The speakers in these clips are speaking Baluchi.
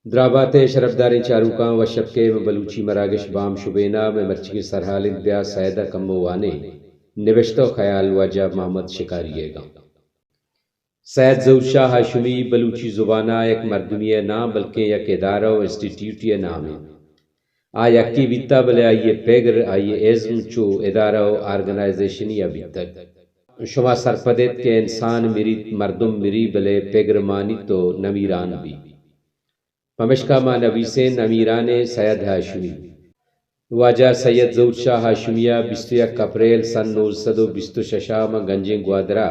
درابات ءِ شرپداریں چاروکاں، وش اتک ئے مئے بلوچی مراگش بام شبین ءَ۔ مئے مرچیگیں سرحال انت، بیا سید ءَ کمو وانیں۔ نبشتہ ءُ خیال واجہ محمد شکاری ءِ گاں۔ سید ظہور شاہ ہاشمی بلوچی زبان ءَ یک مردمے ءِ نام، بلکیں یک ادارہ ءُ انسٹیٹیوٹے ءِ نام انت۔ آ یکے بیتہ، بلے آئی ءِ پگر، آئی ءِ ازم چو ادارہ ءُ آرگنائزیشنے ءَ بیتگ۔ شما سرپد ات کہ انسان مریت، مردم مری، بلے پگر مانیت ءُ نمیران بیت۔ پمشکا ما نبیسیں نمیرانیں سید ہاشمی۔ واجہ سید ظہور شاہ ہاشمی ءَ بیست ءُ یک اپریل سن نوزدہ سد ءُ بیست ءُ شش ءَ ماں گنجیں گوادر ءَ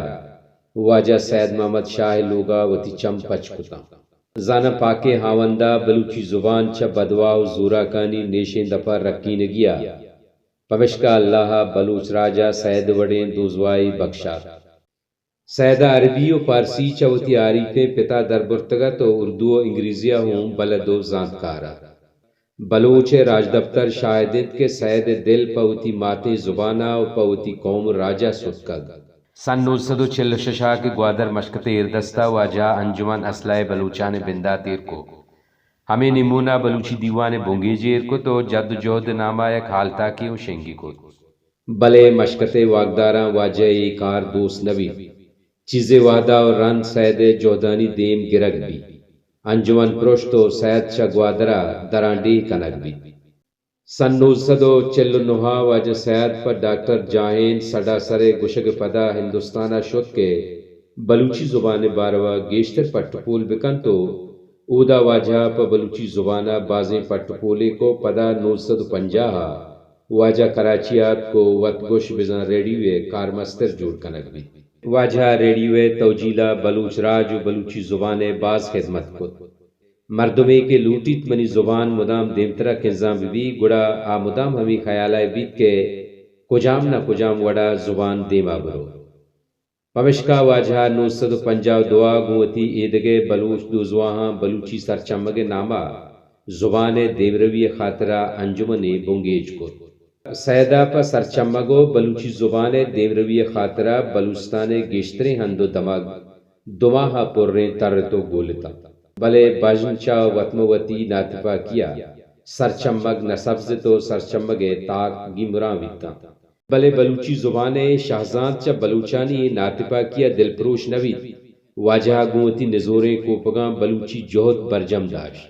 واجہ سید محمد شاہ ءِ لوگ ءَ وتی چم پچ کتاں۔ زاناں پاکیں ہاوند ءَ بلوچی زبان چہ بدواہ ءُ زوراکانی نیشیں دپ ءَ رکینگی ءَ پمشکا اللہ ءَ بلوچ راج ءَ سید وڑیں دوزواہے بکشات۔ سید ءَ عربی ءُ پارسی چہ وتی آریپیں پت ءَ دربرتگ ات ءُ اردو ءُ انگریزی ءَ ہوں بلد ءُ زانتکار ات۔ بلوچ ءِ راجدپتر شاہد انت کہ سید ءِ دل پہ وتی ماتیں زبان ءَ ءُ پہ وتی قوم ءُ راج ءَ ستکگ۔ سن نوزدہ سد ءُ چل ءُ شش ءَ کہ گوادر مشکت ءِ ایردست ءَ واجہ ءَ انجمن اصلاح بلوچان ءِ بندات ایر کت۔ ہمے نیمون ءَ بلوچی دیوان ءِ بنگیج ایر کت ءُ جد ءُ جہد ءِ نام ءَ یک ہالتاکے اوں شنگی کت۔ بلے مشکت ءِ واکداراں واجہ ءِ اے کار دوست نہ بیت۔ چیزے وہد ءَ ءُ رند سید ءِ جہدانی دیم گرگ بیت۔ انجمن پرشت ءُ سید چہ گوادر ءَ درانڈیھ کنگ بیت۔ سن نوزدہ سد ءُ چل ءُ نہ ءَ واجہ سید پہ ڈاکٹر جاہین سڈاسر ءِ گوشگ ءِ پدا ہندوستان ءَ شت کہ بلوچی زبان ءِ باروا گیشتر پٹ ءُ پول بکنت ءُ اودا واجہ ءَ پہ بلوچی زبان ءَ بازیں پٹ ءُ پولے کت۔ پدا نوزدہ سد ءُ پنجاہ ءَ واجہ کراچی ءَ اتک ءُ وت گوش بزاں ریڈیو ءِ کارمستر جوڑ کنگ بیت۔ واجہ ءَ ریڈیو ءِ توجیل ءَ بلوچ راج ءُ بلوچی زبان ءِ باز خدمت کت۔ مردمے کہ لوٹیت منی زبان مدام دیمترا کنزاں بہ بیت، گڑا آ مدام ہمے خیال ءَ بیت کہ کجام نہ کجام وڑا زبان دیما بروت۔ پمشکا واجہ ءَ نوزدہ سد ءُ پنجاہ ءُ دو ءَ گوں وتی ایدگہ بلوچ دوزواہاں بلوچی سرچمگ ءِ نام ءَ زبان ءِ دیمروی ءِ خاطرا انجمنے بنگیج کت۔ سید ءَ پہ سرچمگ ءُ بلوچی زبان ءِ دیمروی ءِ خاطرا بلوچستان ءِ گیشتریں ہند ءُ دمگ دو ماہ ءَ پریں ترت ءُ گولتاں۔ بلے بژن چہ وت مہ وتی ناتپاکی ءَ سرچمگ نہ سبز ات ءُ سرچمگ ءِ تاک گیمراں بیتاں۔ بلے بلوچی زبان ءِ شہزانت چہ بلوچانی اے ناتپاکی ءَ دلپروش نہ بیت۔ واجہ ءَ گوں وتی نزوریں کوپگاں بلوچی جہد برجم داشت۔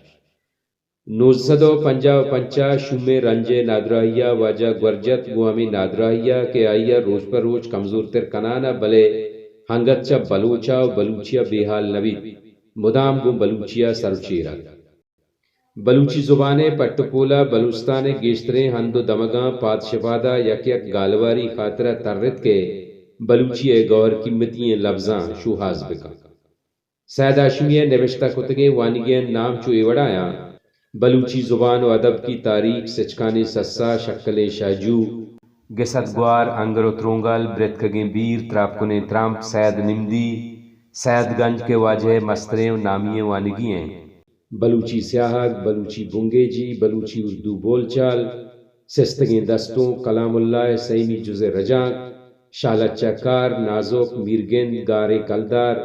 نوزدہ سد ءُ پنجاہ ءُ پنچ ءَ شومیں رنج ءِ نادراہی ءَ واجہ گور جت، گوں ہمے نادراہی ءَ کہ آئی ءَ روچ پہ روچ کمزورتر کنان ءَ، بلے انگت چہ بلوچ ءَ ءُ بلوچی ءَ بے ہال نہ بیت، مدام گوں بلوچی ءَ سر ءُ چیر ات۔ بلوچی زبان ءِ پٹ ءُ پول ءَ بلوچستان ءِ گیشتریں ہند ءُ دمگاں پاد شپاد ءَ یک یک گالواری خاطر ءَ ترت کہ بلوچی ءِ گوہر قیمتی ئیں لبزاں شوہاز بہ کنت۔ سید ہاشمی ءِ نبشتہ کتگیں وانگیانی نام چو اے وڑایاں: بلوچی زبان و ادب کی تاریخ، سچکانی سسا، شکلیں شہجو، گسد گوار، انگر و ترونگل، برتکگیں بیر، تراپ کنیں ترمپ، سید نمدی، سید گنج کہ واجہ ءِ مستریں و نامی ئیں وانگی ایں۔ بلوچی سیاہگ، بلوچی بنگیجی، بلوچی اردو بولچال، سستگیں دستونک، کلام اللہ ءِ سئیمی جز ءِ رجانک، شاہ لچہ کار، نازک، میرگند، گاریں کلدار،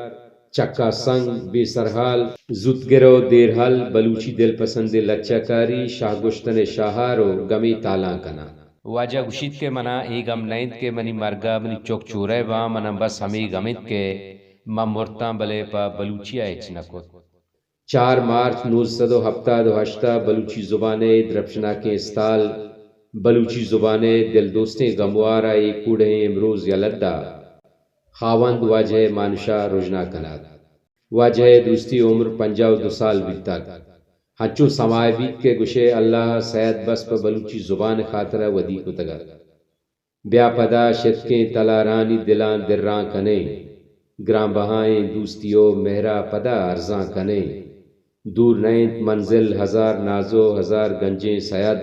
چکا سنگ، بے سرحال، زوتگر و دیرہل، بلوچی دلپسندیں لچہ کاری، شاہ گشتن ءِ شاہار و گمے تالان کنان۔ واجہ گوشیت کہ منا اے گم نہ انت کہ منی مرگ ءَ منی چک چورہ باں، منا بس ہمے گم انت کہ من مرتاں بلے پہ بلوچی ءَ ہچ نہ کت۔ چار مارچ نوزدہ سد و ہپتاد و ہشت ءَ بلوچی زبان ءِ درپشناکیں استال، بلوچی زبان ءِ دلدوستیں گموار ءَ اے کوڑہیں امروز یلہ دات۔ خاوند واجہ مانشاہ رژنا کنات۔ واجہ ءِ درستی عمر پنجاہ و دو سال بیتگ۔ ہنچو سما بیت کہ گشئے اللہ ءَ سید بس پہ بلوچی زبان ءِ خاطر ءَ ودی کتگ ات۔ بیا پدا شتکیں تلارانی دلاں دراں کنیں، گرانبہائیں دوستی و مہرا پدا ارزاں کنیں۔ دور نہ انت منزل ہزار ناز و ہزار گنجیں سید،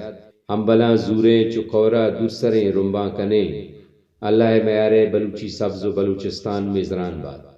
ہمبلاں زوریں چو کورا دورسریں رمباں کنیں۔ اللہ ءِ میارئے بلوچی سبز و بلوچستان میزران بات۔